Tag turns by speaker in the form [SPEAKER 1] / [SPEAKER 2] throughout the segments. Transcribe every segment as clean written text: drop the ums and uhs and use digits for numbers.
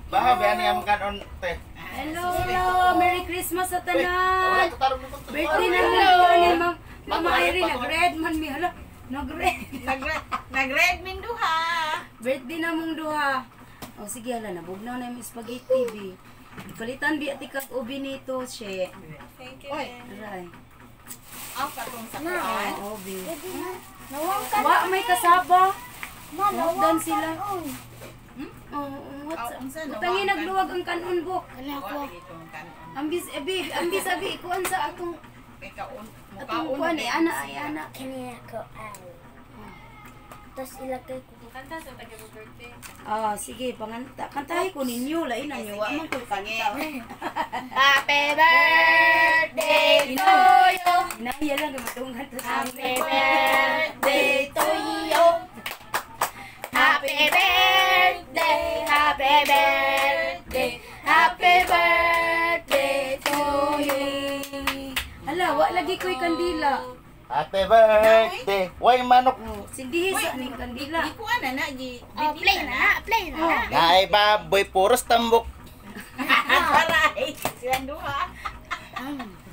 [SPEAKER 1] Baha ba ni ang kanon te.
[SPEAKER 2] Hello, hello. Merry Christmas sa
[SPEAKER 1] Wala
[SPEAKER 2] tanan.
[SPEAKER 1] ko tarong nito.
[SPEAKER 2] Birthday na lang ni Ma'am. Mama Irene, nag-red man mi. Hala, nag-red.
[SPEAKER 3] Nag-red min duha.
[SPEAKER 2] Birthday na mong duha. O sige, hala, nabugnaw na yung spaghetti, bi. Palitan bi ati kag ubi nito, she.
[SPEAKER 3] Thank you. Oy,
[SPEAKER 2] Aray.
[SPEAKER 3] ang katong sa kuan.
[SPEAKER 2] Oo, bi.
[SPEAKER 4] Nawang ka.
[SPEAKER 2] Wa may kasaba.
[SPEAKER 4] Ma, nawang
[SPEAKER 2] Dan sila.
[SPEAKER 4] kanon.
[SPEAKER 2] Oo, what's
[SPEAKER 3] Oh, unsa, nawang
[SPEAKER 2] Utangin
[SPEAKER 3] kan-
[SPEAKER 2] nagluwag ang kanon bok.
[SPEAKER 4] Ano ako?
[SPEAKER 3] Wa itong kanon.
[SPEAKER 2] Ambis abi, ambis abi kuan sa atong
[SPEAKER 3] Kay kaon,
[SPEAKER 2] atong
[SPEAKER 3] mukaon.
[SPEAKER 2] kuan eh ana ay ana.
[SPEAKER 4] Kani ako ay. Tapos ilagay ko.
[SPEAKER 2] Ah, sige, panganta. Kantahi ko ninyo, lain na nyo. Wa man ko kanta.
[SPEAKER 4] Happy birthday to you.
[SPEAKER 2] Inaya lang matunghan ta sa
[SPEAKER 4] Happy birthday to you. Happy birthday, happy birthday, happy birthday to you.
[SPEAKER 2] Hala, wa lagi ko'y kandila.
[SPEAKER 1] Happy birthday. Way manok.
[SPEAKER 2] Oh, sindihi sa ning kandila.
[SPEAKER 3] Di kuan na na gi.
[SPEAKER 4] Oh, play na na, play na na.
[SPEAKER 1] Naay baboy puros tambok.
[SPEAKER 3] Aray, silang duha.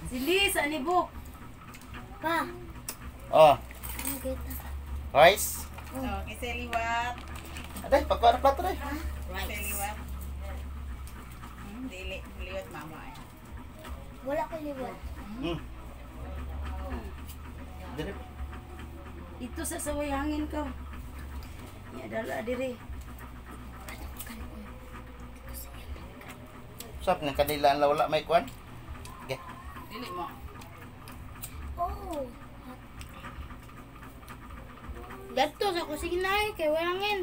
[SPEAKER 2] Sindihi sa ni Bok.
[SPEAKER 4] Pa,
[SPEAKER 1] Oh,
[SPEAKER 4] ano kita?
[SPEAKER 1] rice.
[SPEAKER 3] Oh, kasi liwat.
[SPEAKER 1] Aday, pagkuha ng plato rin.
[SPEAKER 3] Kasi liwat. Dili, liwat mama ay.
[SPEAKER 4] Wala ko liwat.
[SPEAKER 1] Dire.
[SPEAKER 2] Ito sa saway hangin ka. Ya dala dire.
[SPEAKER 1] Sap ng kanila ang wala may kuan. Okay.
[SPEAKER 3] Dili mo.
[SPEAKER 4] Oh. Dato sa kusina eh, kay wangin.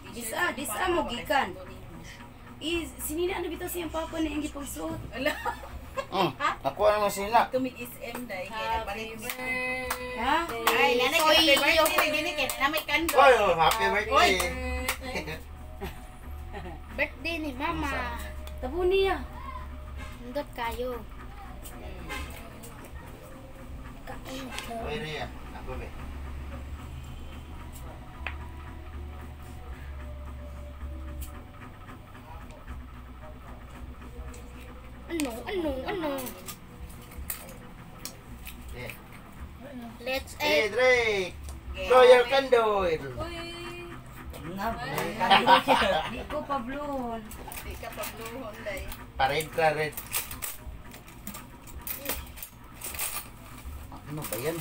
[SPEAKER 2] Disa, disa mo gikan. I sinina na bitaw siyang papa na iyang gipagsuot.
[SPEAKER 3] Ala,
[SPEAKER 1] Nakuha naman sila.
[SPEAKER 3] tumig SM dai kay nagpalit mi.
[SPEAKER 2] Ha?
[SPEAKER 3] Ay, nanay kay happy birthday dili kay na may kando.
[SPEAKER 1] Oy, oh, happy birthday.
[SPEAKER 4] Birthday ni Mama.
[SPEAKER 2] Tabo niya.
[SPEAKER 4] Nindot kayo. Kain ko.
[SPEAKER 1] Oy, Rhea. Ako be.
[SPEAKER 4] Ano, ano, ano?
[SPEAKER 1] Yeah.
[SPEAKER 4] Let's
[SPEAKER 1] Hey,
[SPEAKER 4] eat.
[SPEAKER 1] Drake. Blow your candle.
[SPEAKER 2] Di ko pabluhon.
[SPEAKER 3] Di ka pabluhon dai.
[SPEAKER 1] Pared ra red. Ano ba yan?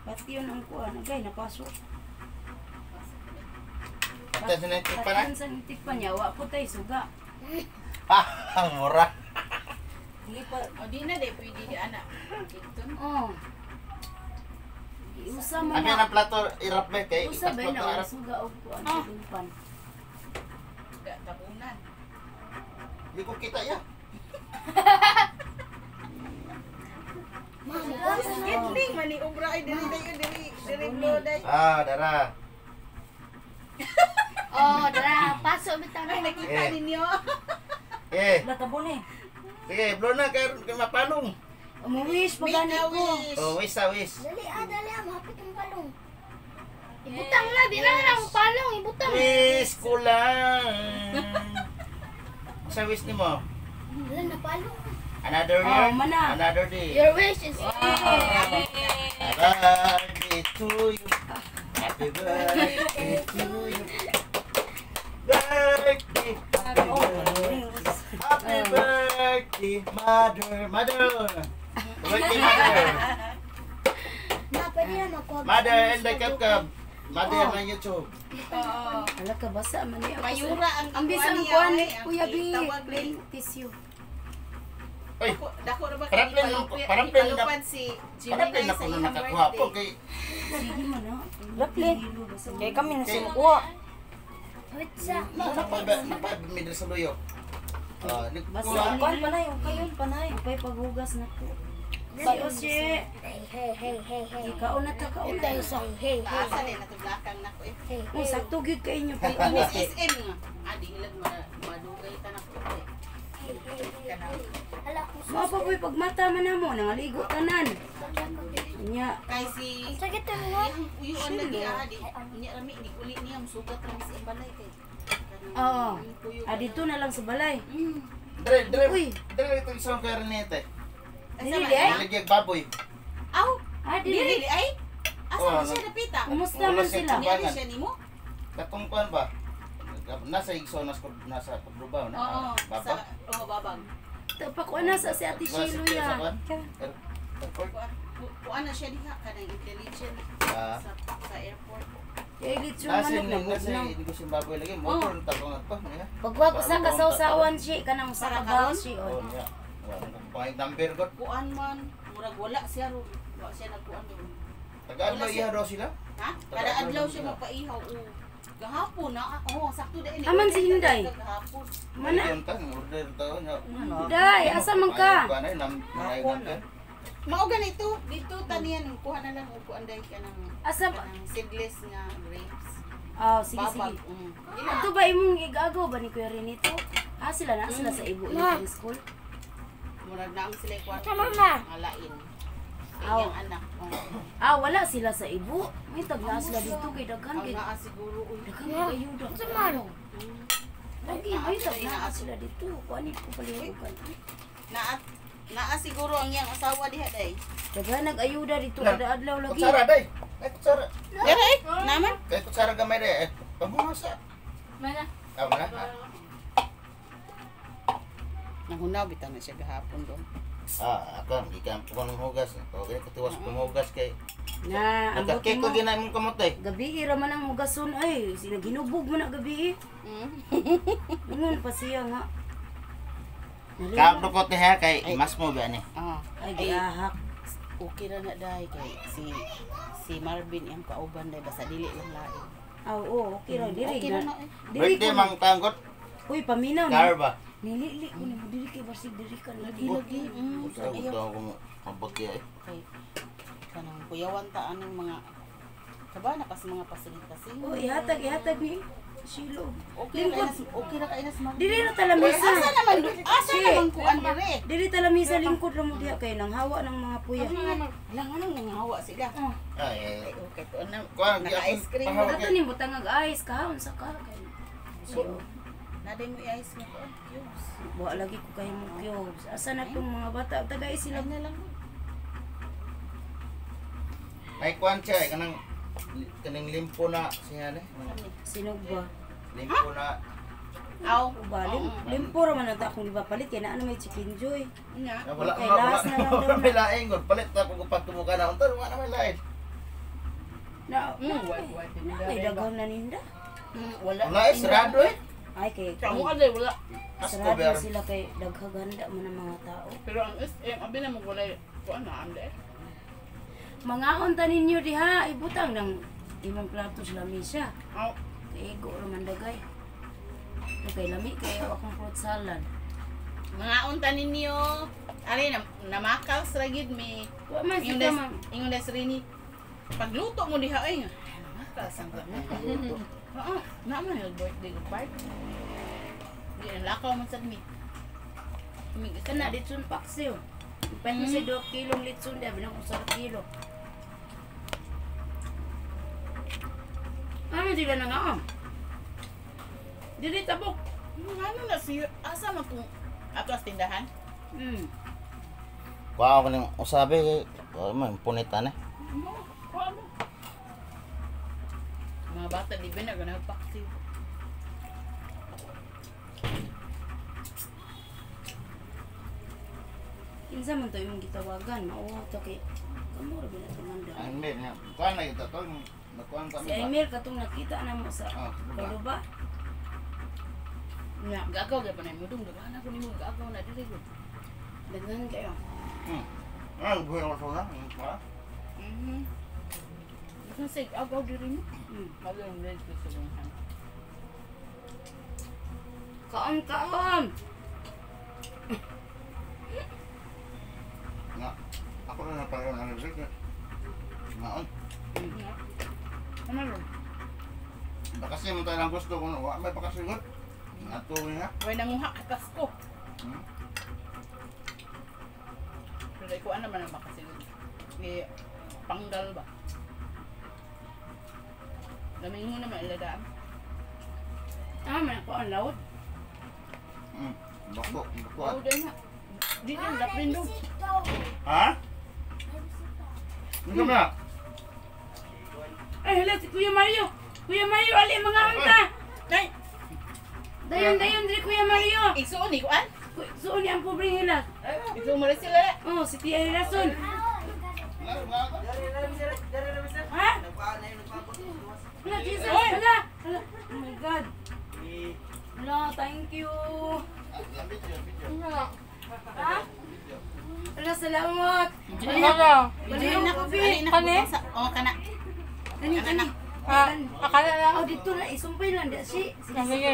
[SPEAKER 2] Pati yun ang kuan. Agay, napasok.
[SPEAKER 1] Ate, sinaitik pa na?
[SPEAKER 2] Pati yun sa tikpan niya. Wa po tayo suga.
[SPEAKER 1] Ah, ang mura.
[SPEAKER 2] Hindi pa.
[SPEAKER 3] O di na dai pwede di ana. Dito.
[SPEAKER 2] Oh. Iusa man
[SPEAKER 1] Ano
[SPEAKER 2] na.
[SPEAKER 1] ang plato irap be kay
[SPEAKER 2] Usa ba
[SPEAKER 1] itakbo
[SPEAKER 2] na
[SPEAKER 1] to
[SPEAKER 2] ang
[SPEAKER 1] arap.
[SPEAKER 2] suga og kuan
[SPEAKER 4] Ah.
[SPEAKER 2] timpan.
[SPEAKER 3] Da tabunan.
[SPEAKER 1] Di ko kita ya.
[SPEAKER 4] Mama,
[SPEAKER 3] Gitling man ni obra ay dili dai dili dili blow dai.
[SPEAKER 1] Ah, dara.
[SPEAKER 4] Oh, dara, pasok bitaw
[SPEAKER 3] Ay
[SPEAKER 4] na.
[SPEAKER 3] nakita
[SPEAKER 1] Eh.
[SPEAKER 3] ninyo.
[SPEAKER 1] Eh,
[SPEAKER 2] Latabo ni.
[SPEAKER 1] sige, blow na kay kay mapalong.
[SPEAKER 2] Umuwish pa
[SPEAKER 3] Make
[SPEAKER 2] gani
[SPEAKER 3] a
[SPEAKER 2] ko.
[SPEAKER 3] wish.
[SPEAKER 1] Oh, wish sa wish.
[SPEAKER 4] Dali ah, dali ah, mahapit ang palong. Ibutang na, di na lang ang palong, ibutang.
[SPEAKER 1] Wish ko lang. Sa wish nimo?
[SPEAKER 4] Wala na palong.
[SPEAKER 1] Another year,
[SPEAKER 2] Oh, mana.
[SPEAKER 1] another day.
[SPEAKER 4] Your wish is
[SPEAKER 1] Happy birthday to you. Happy birthday to you. Birthday. Happy birthday. Happy birthday, mother. Mother. Birthday, mother.
[SPEAKER 4] Ma, pwede na makuha.
[SPEAKER 1] Mother and the cup. Mother na YouTube.
[SPEAKER 3] Oo.
[SPEAKER 2] Ala ka basa man ni ako.
[SPEAKER 3] Mayura ang
[SPEAKER 2] Ang bisan
[SPEAKER 3] kuan niya,
[SPEAKER 2] kuan
[SPEAKER 3] ay, ang
[SPEAKER 2] Kuya B,
[SPEAKER 3] tawag ni-
[SPEAKER 2] plain tissue.
[SPEAKER 1] Oy,
[SPEAKER 3] Dako, dako ra ba
[SPEAKER 1] Parang
[SPEAKER 3] kay
[SPEAKER 1] plain- parang plain na-
[SPEAKER 3] ipalupad si
[SPEAKER 1] parang
[SPEAKER 3] Gemini
[SPEAKER 1] na
[SPEAKER 3] sa
[SPEAKER 1] ko na
[SPEAKER 3] iyang
[SPEAKER 1] nakakuha po
[SPEAKER 3] birthday.
[SPEAKER 1] kay
[SPEAKER 2] Sige man na.
[SPEAKER 5] Lapli. Kaya kami na
[SPEAKER 1] Kay-
[SPEAKER 5] sinukuha.
[SPEAKER 4] Wait sa.
[SPEAKER 1] napa middle sa luyo. Ah,
[SPEAKER 2] Basa
[SPEAKER 1] nagkuha.
[SPEAKER 5] Kuan panay, yung kayon panay.
[SPEAKER 2] Upay paghugas na ko. Si Osye.
[SPEAKER 4] Hey, hey, hey, hey, hey.
[SPEAKER 2] Ikaw na ta kaon na.
[SPEAKER 4] Hey, hey, hey.
[SPEAKER 3] Taasa din na tublakang nako eh.
[SPEAKER 4] Hey,
[SPEAKER 2] Oh, sakto gyud kay inyo
[SPEAKER 3] Kay
[SPEAKER 2] kay
[SPEAKER 3] Miss SM nga. Ah, di ilag madugay ta nako eh.
[SPEAKER 4] hey, hey, hey. Hala ko
[SPEAKER 2] Mao pa po'y pagmata man namo nangaligo tanan. Nya,
[SPEAKER 3] Kay si
[SPEAKER 4] Sakit ang mo.
[SPEAKER 3] iyang uyuan lagi ah di unya rami ni uli niya musugat rami sa balay kay. Kanang
[SPEAKER 2] oo.
[SPEAKER 3] kuyo.
[SPEAKER 2] Ah, dito na lang sa balay.
[SPEAKER 1] Dre, dre.
[SPEAKER 2] Uy.
[SPEAKER 1] Dre ito isang kay Renete.
[SPEAKER 3] Asa
[SPEAKER 2] Dili
[SPEAKER 3] man
[SPEAKER 2] di ay?
[SPEAKER 3] na?
[SPEAKER 1] Lagi baboy.
[SPEAKER 3] Aw,
[SPEAKER 2] Ah,
[SPEAKER 3] dili
[SPEAKER 2] dili.
[SPEAKER 3] di ay. Asa
[SPEAKER 1] Oo,
[SPEAKER 3] man siya napita?
[SPEAKER 2] Kumusta
[SPEAKER 1] Wala
[SPEAKER 2] man
[SPEAKER 1] siya
[SPEAKER 2] sila?
[SPEAKER 3] Niya
[SPEAKER 1] Timbangan.
[SPEAKER 3] siya nimo?
[SPEAKER 1] Katong kuan ba? Nasa igso nas nasa Cordoba na.
[SPEAKER 3] Oo, sa
[SPEAKER 1] Babag.
[SPEAKER 3] oo babag.
[SPEAKER 2] Tapakuan na sa si Ate Shilo ya.
[SPEAKER 1] Airport.
[SPEAKER 3] Kuan na siya diha kanang intelligent
[SPEAKER 1] Ah.
[SPEAKER 3] sa airport.
[SPEAKER 2] Kay litson
[SPEAKER 1] Nasa
[SPEAKER 2] manok na
[SPEAKER 1] nasa
[SPEAKER 2] bugnaw.
[SPEAKER 1] negosyo baboy lagi motor mm. Tabang ato niya.
[SPEAKER 2] Pagwa ko sa kasawsawan siya, kanang sa
[SPEAKER 3] Para
[SPEAKER 2] kabaw
[SPEAKER 3] karon?
[SPEAKER 2] siya.
[SPEAKER 1] Oh
[SPEAKER 2] Oy.
[SPEAKER 1] niya. Wala nang pangit number god.
[SPEAKER 3] Kuan man, murag wala siya ron. Wala siya nagkuan ron.
[SPEAKER 1] Tagaan ba iya daw sila?
[SPEAKER 3] Ha? Kada adlaw siya mapaihaw o gahapon na. Oh, sakto dai.
[SPEAKER 2] Aman si Inday.
[SPEAKER 3] Gahapon.
[SPEAKER 2] Mana?
[SPEAKER 1] Yun ta, order ta niya.
[SPEAKER 2] Day, asa man ka?
[SPEAKER 1] Kuan ay nam ay number.
[SPEAKER 3] Mao ganito, dito taniyan kuha na lang og kuan dai kanang
[SPEAKER 2] Asa ba?
[SPEAKER 3] kanang seedless nga grapes.
[SPEAKER 2] Oh, sige
[SPEAKER 3] Babag.
[SPEAKER 2] sige.
[SPEAKER 3] Mm.
[SPEAKER 2] Ito ba imong igagaw ba ni Kuya Renito? Ah, sila na sila sa Ibo Elementary School.
[SPEAKER 3] Murag na ang sila kwarto.
[SPEAKER 4] Sa mama.
[SPEAKER 3] Alain.
[SPEAKER 2] Aw.
[SPEAKER 3] Iyang anak. Oh.
[SPEAKER 2] Ah, wala sila sa Ibo. May tagna sila dito kay daghan
[SPEAKER 3] Ang
[SPEAKER 2] kay
[SPEAKER 3] naa siguro uy.
[SPEAKER 2] daghan kay ayuda.
[SPEAKER 4] Sa mano.
[SPEAKER 2] Lagi may tagna sila dito. Kuani ko palihugan.
[SPEAKER 3] Naa naa siguro ang iyang asawa diha day.
[SPEAKER 2] Daghan nag-ayuda dito kada adlaw lagi.
[SPEAKER 1] Kutsara day. Ay kutsara.
[SPEAKER 3] Dere eh, naman.
[SPEAKER 1] Kay kutsara gamay day. Eh, Pamunga sa.
[SPEAKER 3] Mana.
[SPEAKER 1] Ah, wala. Ah.
[SPEAKER 3] Nahunaw bitaw na siya gahapon do.
[SPEAKER 1] Ah, ako gikan ko ng hugas. Okay, katiwas ko hugas kay.
[SPEAKER 2] Na, ang buti
[SPEAKER 1] Nagkake ko
[SPEAKER 2] mo.
[SPEAKER 1] ginay mong kamote.
[SPEAKER 2] Gabi ra man ang hugason ay, sinaginubog mo na gabi.
[SPEAKER 3] Mm.
[SPEAKER 2] Ingon pa siya nga. Nalima.
[SPEAKER 1] Kabro ko te ha kay mas mo ba ni?
[SPEAKER 3] Ah.
[SPEAKER 2] Ay, giahak.
[SPEAKER 3] Okay ra na day kay si si Marvin iyang kauban day basta dili lang lain.
[SPEAKER 2] Ah, oo, okay ra diri
[SPEAKER 3] Okay ra
[SPEAKER 2] na.
[SPEAKER 3] na eh.
[SPEAKER 2] Diri
[SPEAKER 1] Birthday
[SPEAKER 2] ko.
[SPEAKER 1] mang tanggot.
[SPEAKER 2] Uy, paminaw na.
[SPEAKER 1] Car ba?
[SPEAKER 2] Nilili ko nimo diri kay basig diri ka lagi.
[SPEAKER 3] Lagi. Mm.
[SPEAKER 1] Sa gusto ko mabagya eh.
[SPEAKER 3] Kay kanang kuyawan ta aning mga kaba na pas mga pasing-pasing.
[SPEAKER 2] Oh, ihatag ihatag ni Shilo.
[SPEAKER 3] Okay ra
[SPEAKER 2] Lingkod.
[SPEAKER 3] kay nas, okay ra kay nas Marvin.
[SPEAKER 2] Diri ra talamisa.
[SPEAKER 3] Asa naman asa naman kuan dire?
[SPEAKER 2] Diri talamisa lingkod ra mo diha kay nang hawa ng mga puya.
[SPEAKER 3] Lang anong nanghawa sila.
[SPEAKER 2] Oh,
[SPEAKER 1] Ay,
[SPEAKER 3] Ay, okay to na.
[SPEAKER 1] Kuan,
[SPEAKER 3] Naka ice cream.
[SPEAKER 1] pahawa.
[SPEAKER 2] ato ni butang ag ice kaon sa ka kay. Shilo.
[SPEAKER 3] Naday mo i-ice mo kuan cubes.
[SPEAKER 2] Wa lagi ko kay mo cubes. Asa na tong mga bata tagay sila.
[SPEAKER 3] Ay na lang.
[SPEAKER 1] Ay kuan siya eh, kanang kaning limpo na siya ni.
[SPEAKER 2] Sinog ba?
[SPEAKER 1] Limpo na.
[SPEAKER 3] Aw.
[SPEAKER 2] Ba, limpo ra man ata akong ipapalit kay naa na may chicken joy.
[SPEAKER 3] Nga.
[SPEAKER 1] Na wala
[SPEAKER 2] Okay,
[SPEAKER 1] na wala.
[SPEAKER 2] last na lang daw
[SPEAKER 1] Wala may laing gud. Palit ta kung pagtumuka na unta wala na may laing.
[SPEAKER 2] Na,
[SPEAKER 3] Mm,
[SPEAKER 2] na may daghan na ninda.
[SPEAKER 3] Wala.
[SPEAKER 1] Wala eh sarado eh.
[SPEAKER 2] Ay kay
[SPEAKER 6] Kamu ka dahil wala.
[SPEAKER 1] Asko
[SPEAKER 2] sarado
[SPEAKER 1] ber.
[SPEAKER 2] sila kay daghaganda man ang mga tao.
[SPEAKER 6] Pero ang SM, abi na mo wala kuan na ande.
[SPEAKER 2] Mangaon ta ninyo diha, ibutang ng imong plato sa lamisa.
[SPEAKER 6] Aw,
[SPEAKER 2] Kay igo ra man dagay. Kay lami kayo akong fruit salad.
[SPEAKER 3] Mga unta ninyo. Ari na namakals ra gid mi.
[SPEAKER 2] Wa man
[SPEAKER 6] ingon
[SPEAKER 2] sila
[SPEAKER 6] des,
[SPEAKER 2] man.
[SPEAKER 6] ingon des rini. Pagluto mo diha ay nga. Namakals ang luto. Oo, na man yung birthday ko part. Di na lakaw man sad mi.
[SPEAKER 3] Mig
[SPEAKER 2] Kana litson paksiw. Ipan mo sa 2 kilong litson diha binang ko sa kilo. Ano sila na nga?
[SPEAKER 6] Dili tabok. Ano na si asa man kung ato as tindahan?
[SPEAKER 2] Hmm.
[SPEAKER 1] Kuan ko ning usabi kay oh, man punit ani.
[SPEAKER 6] Mo, kuan mo.
[SPEAKER 3] Mga bata di ba na ganang paksiw.
[SPEAKER 2] Kinsa man to imong gitawagan, mauwaw ta kay kamo ra ba na tumanda.
[SPEAKER 1] Ang mer nga kuan na kita to nagkuan kami
[SPEAKER 2] Si
[SPEAKER 1] ba.
[SPEAKER 2] Emir katong nakita na mo sa
[SPEAKER 1] Ah, diba?
[SPEAKER 2] Cordova.
[SPEAKER 3] Nga.
[SPEAKER 6] Gagaw gyud pa na mo dong daghan ako nimo gagaw na dili gud.
[SPEAKER 2] Daghan kayo.
[SPEAKER 1] Hmm. Ah, buhay ko sa na.
[SPEAKER 6] Mhm. Daghan sig agaw diri mo.
[SPEAKER 2] Hmm.
[SPEAKER 6] Magong red ko sa dunghan.
[SPEAKER 2] Kaon kaon.
[SPEAKER 1] Nga. Ako na naparoon ang result. Ngaon.
[SPEAKER 6] Ano ron?
[SPEAKER 1] Bakasi mo tayo lang gusto kung wa may pakasigot. Ato nga.
[SPEAKER 6] Way nanguha ka Pasko.
[SPEAKER 1] Hmm.
[SPEAKER 6] Pero ikuan naman ang makasigod. Gi Panggal ba? Lamingon naman iladaan.
[SPEAKER 2] Ah, man ako ang loud.
[SPEAKER 1] Bako, bako.
[SPEAKER 6] Oo, dahil na. Di na, lapin do.
[SPEAKER 1] Ha? Ano na?
[SPEAKER 2] Ay, hala, si Kuya Mario. Kuya Mario, ali, mga hanta.
[SPEAKER 6] Nay,
[SPEAKER 2] Dayon, dayon, diri Kuya Mario.
[SPEAKER 6] isuon ni kuan.
[SPEAKER 2] Suon ni ang pobreng hilas.
[SPEAKER 6] Isuon mo rin sila.
[SPEAKER 2] Oh, si Tia Hilason. Ha? Hala, Jesus. Hala. Hala. Oh my God. Hala, thank you. Ha? Hala, salamat.
[SPEAKER 5] Ano?
[SPEAKER 2] Baliw
[SPEAKER 3] na
[SPEAKER 2] ko, Bi.
[SPEAKER 3] Kani? Oh, kana.
[SPEAKER 2] Kani, kani.
[SPEAKER 5] Ah, akala lang.
[SPEAKER 2] Oh, dito na. Isumpay lang. Di, si.
[SPEAKER 5] Ah, sige.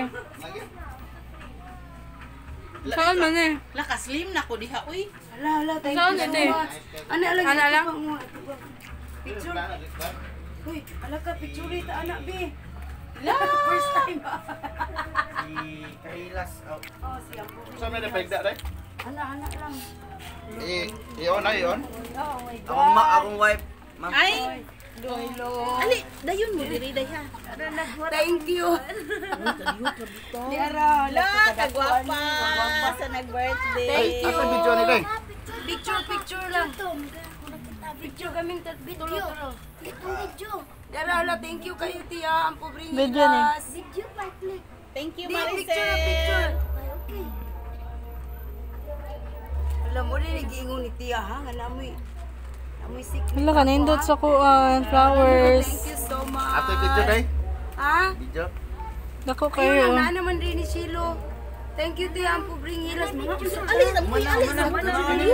[SPEAKER 5] Saan man eh?
[SPEAKER 3] Lakas slim na ko diha uy.
[SPEAKER 2] Hala, hala, thank
[SPEAKER 5] Saan
[SPEAKER 2] you so
[SPEAKER 5] ito eh?
[SPEAKER 2] much. Ana lang.
[SPEAKER 5] Ana
[SPEAKER 2] ito
[SPEAKER 5] lang?
[SPEAKER 2] pa mo, ito pa. Picture. Uy, ala ka, picture ito, anak, Bi. First time.
[SPEAKER 7] Si Kailas. Oh.
[SPEAKER 2] Oh, siya po.
[SPEAKER 1] Sa may napigda rin?
[SPEAKER 2] Ana, ana lang.
[SPEAKER 1] Eh, iyon na, iyon.
[SPEAKER 2] Oh my God.
[SPEAKER 7] Akong ma, akong wife. Ma'am.
[SPEAKER 3] Ay,
[SPEAKER 2] Lolo.
[SPEAKER 3] ali dayon mo diri dayha.
[SPEAKER 2] Thank you. Diara,
[SPEAKER 3] La, kagwapa sa nag-birthday.
[SPEAKER 1] Ay, asa video ni Day?
[SPEAKER 2] Picture, picture lang. Picture kaming tulo-tulo.
[SPEAKER 4] Itong video.
[SPEAKER 2] Diara, hala, thank you kayo, tiya. Ang pobreng
[SPEAKER 5] Video ni.
[SPEAKER 2] hilas.
[SPEAKER 4] Video pa click.
[SPEAKER 3] Thank you,
[SPEAKER 2] Di,
[SPEAKER 3] Maricel.
[SPEAKER 2] picture, picture.
[SPEAKER 4] Ay, okay.
[SPEAKER 2] Alam mo rin, nag-iingon ni tiya, ha? Nga namoy, namoy sick.
[SPEAKER 5] Wala ka, nindot sa kuan, flowers.
[SPEAKER 2] Thank you so much.
[SPEAKER 1] Ate video, Day?
[SPEAKER 2] Ha?
[SPEAKER 1] Video.
[SPEAKER 5] Dako
[SPEAKER 2] Ayun
[SPEAKER 5] kayo.
[SPEAKER 2] na, naa naman rin ni Shilo. Thank you, tiya. Ang pobreng hilas. Mga
[SPEAKER 3] Ali, ali, ali.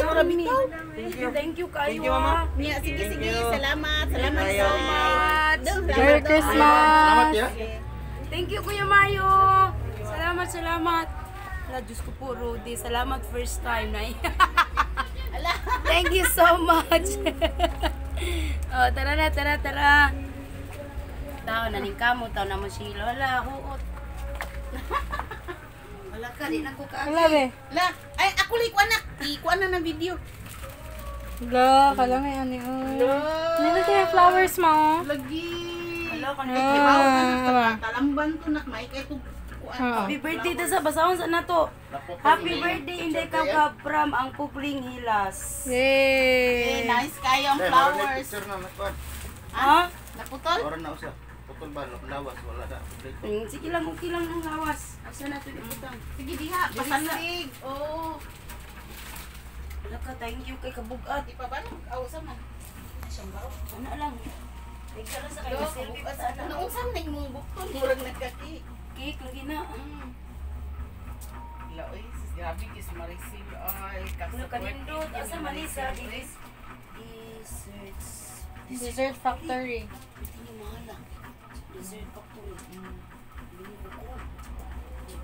[SPEAKER 2] Thank you. Thank you kayo, ah.
[SPEAKER 3] Niya, sige, sige. Salamat. Salamat
[SPEAKER 7] Thank you.
[SPEAKER 3] sa
[SPEAKER 5] Merry Christmas!
[SPEAKER 1] Salamat ya.
[SPEAKER 2] Thank you, Kuya Mario. Salamat, salamat. Ala, Diyos ko po, Rudy. Salamat first time na. Thank you so much. Oh, tara na, tara, tara. Tao na ning kamo, tao na mo si Lola. Huot. Wala ka, di na ko ka.
[SPEAKER 5] Wala be.
[SPEAKER 3] La, ay ako lang anak. Ikuan na ng video.
[SPEAKER 5] Wala, kalangay ani oh. Nindot yung flowers mo. oh.
[SPEAKER 3] Lagi.
[SPEAKER 2] Wala ka na.
[SPEAKER 5] Ah,
[SPEAKER 3] Talamban to nak may kay kung kuan.
[SPEAKER 5] ah.
[SPEAKER 2] Happy birthday ta sa basahon sa nato. Happy birthday Inday Kap from ang Pupling Hilas.
[SPEAKER 3] Eh,
[SPEAKER 5] Yay!
[SPEAKER 3] nice kayo ang
[SPEAKER 1] Day, maroon na
[SPEAKER 3] flowers.
[SPEAKER 1] picture na nakuan.
[SPEAKER 2] Ha?
[SPEAKER 3] Naputol?
[SPEAKER 1] Oran na usa. Putol ba lawas wala na. Kompleto.
[SPEAKER 2] Sige lang, okay lang ang lawas. Asa nato ibutang.
[SPEAKER 3] Sige diha, pasasig. Oh.
[SPEAKER 2] Wala ka, thank you kay kabugat.
[SPEAKER 3] Di pa ba nang aw sa man? Siyang baro.
[SPEAKER 2] Ano lang. Tigsa lang sa kayo. Selfie pa sa ana.
[SPEAKER 3] Naunsa man imong bukton murag nagkaki.
[SPEAKER 2] Cake lagi na.
[SPEAKER 6] La, uy, sis, grabe kis Maricel. Ay,
[SPEAKER 2] Ano
[SPEAKER 6] kasa
[SPEAKER 2] kanindot? Asa man ni sa desserts.
[SPEAKER 5] Dessert Factory.
[SPEAKER 2] Pwede niyo mahala. Dessert factory. Bili ko.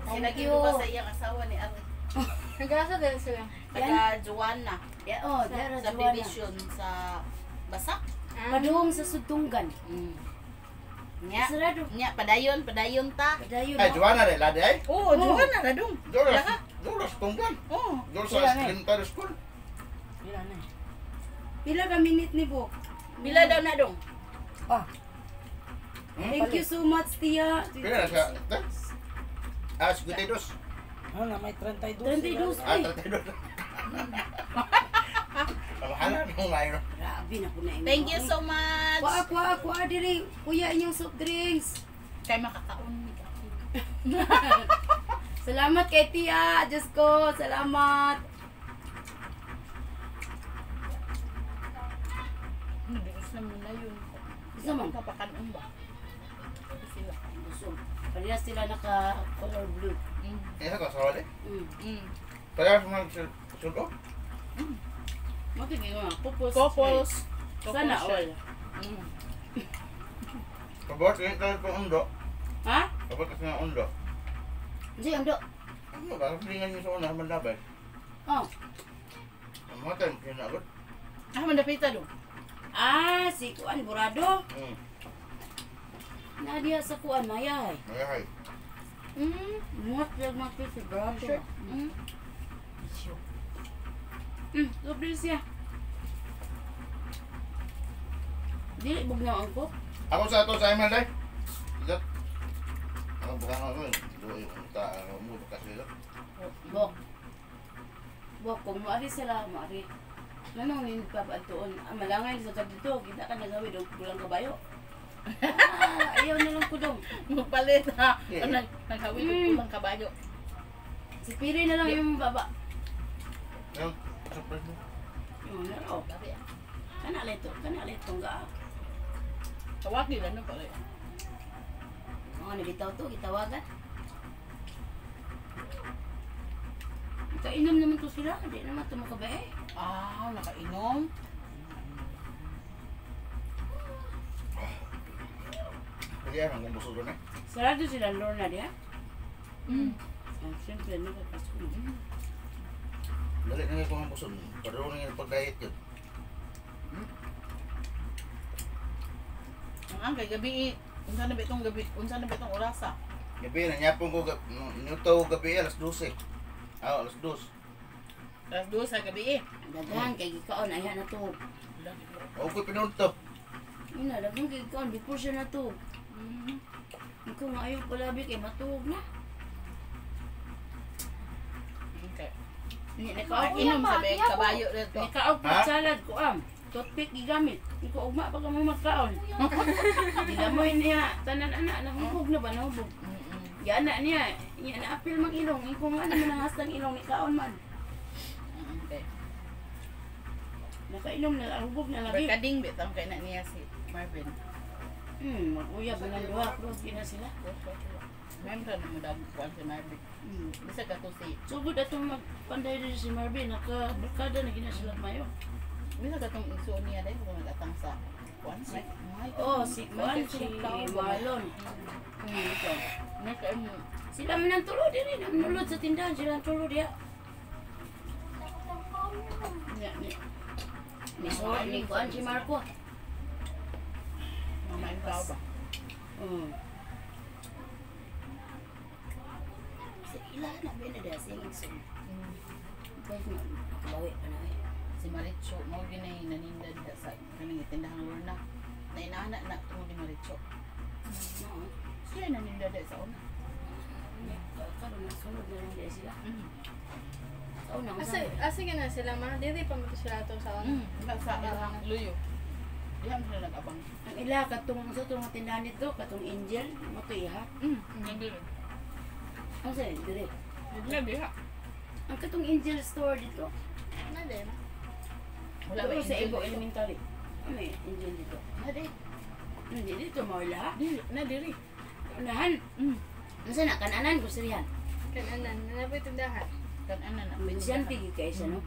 [SPEAKER 3] Sinagi ko pa sa iyang asawa ni Ari.
[SPEAKER 5] Nag-asa din sila.
[SPEAKER 3] Taga Juana.
[SPEAKER 2] Yeah, oh, dara
[SPEAKER 3] Sa
[SPEAKER 2] Juana.
[SPEAKER 3] division sa Basak.
[SPEAKER 2] Padung sa Sudtunggan.
[SPEAKER 3] Nya.
[SPEAKER 2] Sarado.
[SPEAKER 3] Nya padayon, padayon ta.
[SPEAKER 2] Padayon.
[SPEAKER 1] Ay, Joanna rin, ladi ay.
[SPEAKER 3] Oo, Juana ra dong.
[SPEAKER 1] Dolas, dolas tunggan.
[SPEAKER 3] Oo.
[SPEAKER 1] Dolas sa elementary school.
[SPEAKER 2] Pila na. Pila ka minute ni Bok?
[SPEAKER 3] Bila daw na dong?
[SPEAKER 2] Ah. Thank you so much, Tia.
[SPEAKER 1] Pila na siya. Ito? Ah, 52.
[SPEAKER 7] Ano na, may 32.
[SPEAKER 2] 32
[SPEAKER 1] Ah,
[SPEAKER 2] eh.
[SPEAKER 1] 32. Mahala nung ngayon.
[SPEAKER 2] Grabe na po na imo.
[SPEAKER 3] Thank you so much.
[SPEAKER 2] Kuha, kuha, kuha diri. Kuya inyong soft drinks.
[SPEAKER 6] Kay makakaon ni ka.
[SPEAKER 2] Salamat kay Tia. Diyos ko, salamat.
[SPEAKER 6] Bilis naman na yun.
[SPEAKER 2] Isa man.
[SPEAKER 6] Kapakanon ba? Sila.
[SPEAKER 2] Busog. Parehas sila naka color blue.
[SPEAKER 1] Eh, sa kasawa din. Kaya sa mga sulo.
[SPEAKER 6] Mo tingin nga, couples. Couples.
[SPEAKER 2] Sana all.
[SPEAKER 1] Kabot, yun tayo itong undo.
[SPEAKER 2] Ha?
[SPEAKER 1] Kabot kasi ng undo.
[SPEAKER 2] Hindi, undo.
[SPEAKER 1] Ano ba? Kapilingan niyo sa una, manlabay.
[SPEAKER 2] Oh.
[SPEAKER 1] Ang mga tayo, kinagot.
[SPEAKER 6] Ah, mandapita do.
[SPEAKER 2] Ah, si Kuan Burado.
[SPEAKER 1] Hmm.
[SPEAKER 2] Nadia sa Kuan Mayay.
[SPEAKER 1] Mayahay.
[SPEAKER 2] Muat lang mga si Burado. Sobrang siya. Dili bugnaw ang coke.
[SPEAKER 1] Ako sa ato sa Emel day. Dito. Ako buka nga ko. Doy ta mo kasi dito.
[SPEAKER 2] Bok. Bok, kung maari sila, maari. Manong nindot pa ba atuon? Ah, malangay sa kadto, kita ka nagawid og kulang kabayo. Ah, ayaw na lang ko dong.
[SPEAKER 6] Magpalit ha.
[SPEAKER 1] Yeah.
[SPEAKER 6] Naghawid og kulang kabayo.
[SPEAKER 2] Si Piri na lang yung baba.
[SPEAKER 1] Ayun, surprise mo.
[SPEAKER 2] Yung na raw. Kana leto, kana leto ga.
[SPEAKER 6] Tawagin lang no pare.
[SPEAKER 2] Mga nabitaw to, gitawagan. Kainom naman to sila, di naman to makabae.
[SPEAKER 6] Ah, nakainom.
[SPEAKER 1] Pwede yan, hanggang busog doon eh.
[SPEAKER 2] Sarado sila Lorna diha. Ah, siyempre, nakapasko na.
[SPEAKER 1] Dali na ko ang busog. Padro na yung pag-diet yun.
[SPEAKER 6] Ang angkay gabi eh. Unsa na ba itong gabi? Unsa na ba itong orasa?
[SPEAKER 1] Gabi, nanyapon ko, niutaw gabi, alas 12. Ah, alas 2.
[SPEAKER 6] Alas 2 sa gabi eh.
[SPEAKER 2] Daghan kay gikaon ayha na to.
[SPEAKER 1] Okay, pinunto.
[SPEAKER 2] Una, daghan kay gikaon before siya na to. Ikaw nga ayaw palabi kay matuog na.
[SPEAKER 6] Okay.
[SPEAKER 2] Ni nakaog
[SPEAKER 6] Inom sa beg kabayo dito.
[SPEAKER 2] Nakaog
[SPEAKER 1] Ha?
[SPEAKER 2] fruit salad ko am. Toothpick gigamit. Ikaw ugma pa ka mo magkaon. Gilamoy niya tanan ana nahubog na ba nahubog. Yana niya, niya na apil mang ilong. Ikaw nga naman ang hastang ilong ni kaon man.
[SPEAKER 6] Okay.
[SPEAKER 2] Nakainom na hubog na lagi.
[SPEAKER 6] Barkading bitang kay na niya si Marvin.
[SPEAKER 2] Mag-uyab na lang duha, close gina sila.
[SPEAKER 6] Member na mo dag kuan si Marvin. Bisag kato si
[SPEAKER 2] Sugod atong magpanday din si Marvin, nakabarkada na gina sila mayo.
[SPEAKER 6] bisag katong igsuon niya dahil kung nag-atang sa kuan si
[SPEAKER 2] Oh, si Kuan, si Marlon. Ito.
[SPEAKER 6] May kain
[SPEAKER 2] Sila man ang tulo din, namnulod sa tindahan, sila ang tulo diya. Ni ni ni so, ni Kuan si Marco.
[SPEAKER 6] mamain tao ba?
[SPEAKER 2] Sa ila na ba na diya sa igsoon. Pwede na, nakabawi pa na eh.
[SPEAKER 6] Si Maricho mo ginay nanindad da sa kaning tindahang Lorna. Na inaana na tungod ni Maricho.
[SPEAKER 2] No,
[SPEAKER 6] Siya nanindad da sa una.
[SPEAKER 2] karon nasunod na lang diya sila. Sa una,
[SPEAKER 5] Asa, asa na sila ma? Dili pa mo to sila to sa una.
[SPEAKER 6] Sa ilang luyo. Diha mo sila nag-abang.
[SPEAKER 2] Ang ila katong sa itong tindahan dito, katong Angel, mo to iha.
[SPEAKER 6] Nagdiri.
[SPEAKER 2] Ang sa dire.
[SPEAKER 6] Diha diha.
[SPEAKER 2] Ang katong Angel store dito.
[SPEAKER 5] Na di ma.
[SPEAKER 6] Wala ba
[SPEAKER 2] Wala sa
[SPEAKER 6] Angel
[SPEAKER 2] Ibo
[SPEAKER 6] dito?
[SPEAKER 2] Elementary. Ano eh, Angel dito.
[SPEAKER 6] Na di.
[SPEAKER 2] Hindi dito mawala.
[SPEAKER 6] Dili na diri.
[SPEAKER 2] Unahan. Unsa na kananan gusrihan.
[SPEAKER 5] Kananan, na po tindahan.
[SPEAKER 6] Kan-anan na.
[SPEAKER 2] Minsan pigi kay siya no.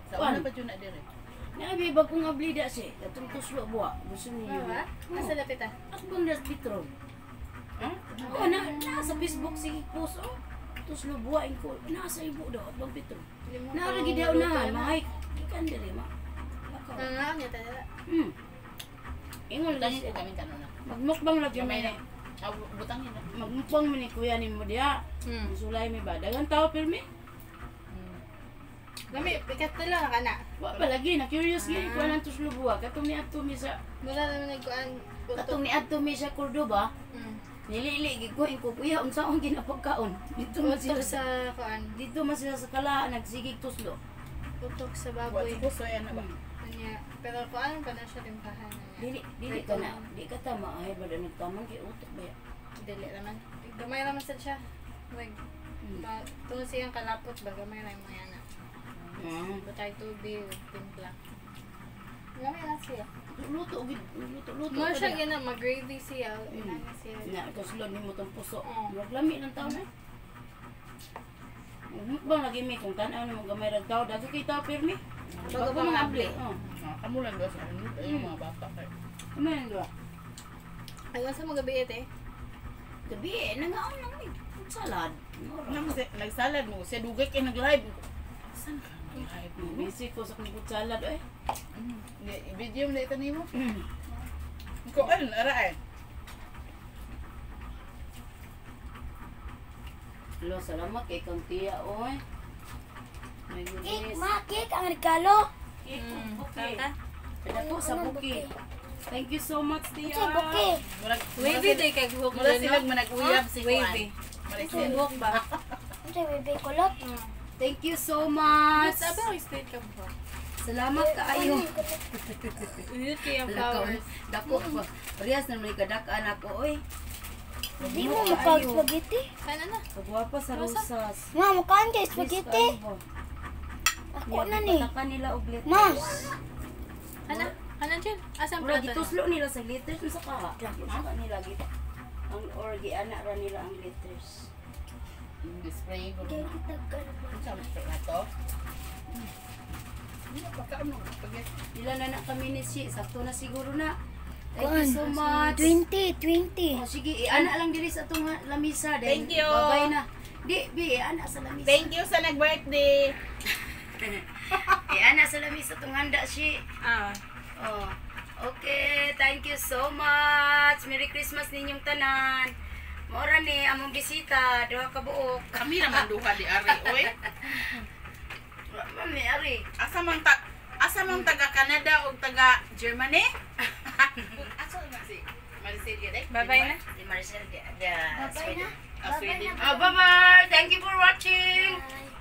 [SPEAKER 6] Sa una pa jud na diri.
[SPEAKER 2] Naabi bagong ablida si katong tuslo buwa. Gusto niyo.
[SPEAKER 5] Mama, asa lapit ah?
[SPEAKER 2] At bang das Petro.
[SPEAKER 6] Ha?
[SPEAKER 2] Oh, na, na sa Facebook sige post oh. Tuslo buwa ko. Nasa ibo daw at bang Petro.
[SPEAKER 5] Limo
[SPEAKER 2] Naa lagi daw na mahay ikan diri ma. Lakaw.
[SPEAKER 5] Nangaon niya talaga.
[SPEAKER 2] Ingon
[SPEAKER 6] Butangin
[SPEAKER 2] lagi
[SPEAKER 6] ko kami kanon na.
[SPEAKER 2] Magmukbang lagi
[SPEAKER 6] Gamay
[SPEAKER 2] may
[SPEAKER 6] na. Ah, butangin na.
[SPEAKER 2] magmukbang man ni kuya nimo diha. Sulay mi ba daghang tao pirmi.
[SPEAKER 5] Lami, ikatulo na ka na.
[SPEAKER 2] Wa pa lagi na curious gyud ko anang tuslo buwa katong niadto mi sa
[SPEAKER 5] Wala naman nagkuan.
[SPEAKER 2] katong niadto mi sa Cordoba. Nilili gid ko ingko kuya unsaon ginapagkaon. Dito man sila
[SPEAKER 5] Utok
[SPEAKER 2] sa
[SPEAKER 5] sa kuan.
[SPEAKER 2] dito man sila sa kala nagsigig tuslo.
[SPEAKER 5] Utok sa
[SPEAKER 6] Wa
[SPEAKER 5] baboy.
[SPEAKER 6] si Kusoy ana ba?
[SPEAKER 5] Kanya, pero kuan pa na siya timplahan na niya.
[SPEAKER 2] Dili dili ka na di ka tama ay ba nagtaman kay utok ba ya.
[SPEAKER 5] Dili naman. Gamay naman sad siya. Like, tungod siyang kalapot ba, gamay ra yung mga ana. Butay tubig, timpla. Gamay lang siya.
[SPEAKER 2] Luto gid luto luto.
[SPEAKER 5] Mo
[SPEAKER 2] pa
[SPEAKER 5] siya
[SPEAKER 2] diha.
[SPEAKER 5] gina, mag-gravy siya. Inana siya.
[SPEAKER 2] Na tuslo nimo tong puso.
[SPEAKER 5] Oo.
[SPEAKER 2] Murag lami lang taon eh. Mukbang lagi mi kung tan-aw nimo gamay ra tao daghan kay tao pirmi. Bago
[SPEAKER 5] Bago
[SPEAKER 2] mga
[SPEAKER 5] mga
[SPEAKER 2] abli.
[SPEAKER 5] abli.
[SPEAKER 2] Oh.
[SPEAKER 6] Ah, kamo lang daw sa ano, ay mga bata kay.
[SPEAKER 2] Kamay ang duha.
[SPEAKER 5] Ay, sa mga gabi ite.
[SPEAKER 2] Gabi eh, nangaon lang mi. Salad. Mura.
[SPEAKER 6] Nang nagsalad mo siya dugay kay nag-live. Saan ka nag-live?
[SPEAKER 2] Busy ko sa kong salad eh.
[SPEAKER 6] Video mo na ito nimo. Ko ano ara ay.
[SPEAKER 2] Lo, salamat kay kang tiya, oy. My
[SPEAKER 4] Cake,
[SPEAKER 2] goodness.
[SPEAKER 4] ma, cake ang regalo.
[SPEAKER 2] Cake, bouquet.
[SPEAKER 5] Tata.
[SPEAKER 2] Kada ko sa
[SPEAKER 4] Anong
[SPEAKER 2] bouquet.
[SPEAKER 4] bouquet?
[SPEAKER 2] Thank you so much, Tia.
[SPEAKER 4] Unsay buke?
[SPEAKER 5] Wavy day kay buhok
[SPEAKER 6] Mura
[SPEAKER 5] dyan, no?
[SPEAKER 6] silag manag-uyab si Juan.
[SPEAKER 5] Wavy. Buhok ba?
[SPEAKER 4] Unsay bebe kulot?
[SPEAKER 2] Thank you so much.
[SPEAKER 5] Mas abaw straight ka buhok.
[SPEAKER 2] Salamat kaayo.
[SPEAKER 5] Uyot kay ang
[SPEAKER 2] Dako,
[SPEAKER 5] flowers.
[SPEAKER 2] dako pa. Parehas na may kadakaan ako, oy.
[SPEAKER 4] Di mo mukha spaghetti?
[SPEAKER 5] Kana na.
[SPEAKER 2] Kagwapa sa rosas.
[SPEAKER 4] Ma, mukhaan kay spaghetti. Ako na ni.
[SPEAKER 2] Pataka nila og glitters.
[SPEAKER 4] Ma,
[SPEAKER 5] Kana? Kana Jill? Asa ang
[SPEAKER 2] Mura
[SPEAKER 5] plato?
[SPEAKER 2] gituslo nila sa glitters unsa ka? Unsa ka nila git ang or giana ra nila ang glitters.
[SPEAKER 6] Spray ko.
[SPEAKER 4] kay kita ka na ba?
[SPEAKER 6] Unsa man spray na to? Hindi pagkaon mo spaghetti.
[SPEAKER 2] Ila na na kami ni si sakto na siguro na. Thank you so much.
[SPEAKER 4] 20, 20.
[SPEAKER 2] Oh, sige, iana lang diri sa atong lamisa then.
[SPEAKER 6] Thank you.
[SPEAKER 2] Bye-bye na. Di, bi, iana sa lamisa.
[SPEAKER 6] Thank you sa nag-birthday.
[SPEAKER 2] Iana sa lamisa atong handa si.
[SPEAKER 5] Ah.
[SPEAKER 2] Oh. Okay, thank you so much. Merry Christmas ninyong tanan. Maura ni among bisita, duha ka buok.
[SPEAKER 6] Kami naman duha di ari oy.
[SPEAKER 2] Mami, ari.
[SPEAKER 6] Asa man taga Canada o taga Germany? Asa na si Maricel gid eh?
[SPEAKER 5] Bye-bye na.
[SPEAKER 2] Si Marcel, de
[SPEAKER 4] Bye-bye na.
[SPEAKER 6] Ah, Sweden.
[SPEAKER 2] Oh, bye-bye. Thank you for watching.
[SPEAKER 4] Bye.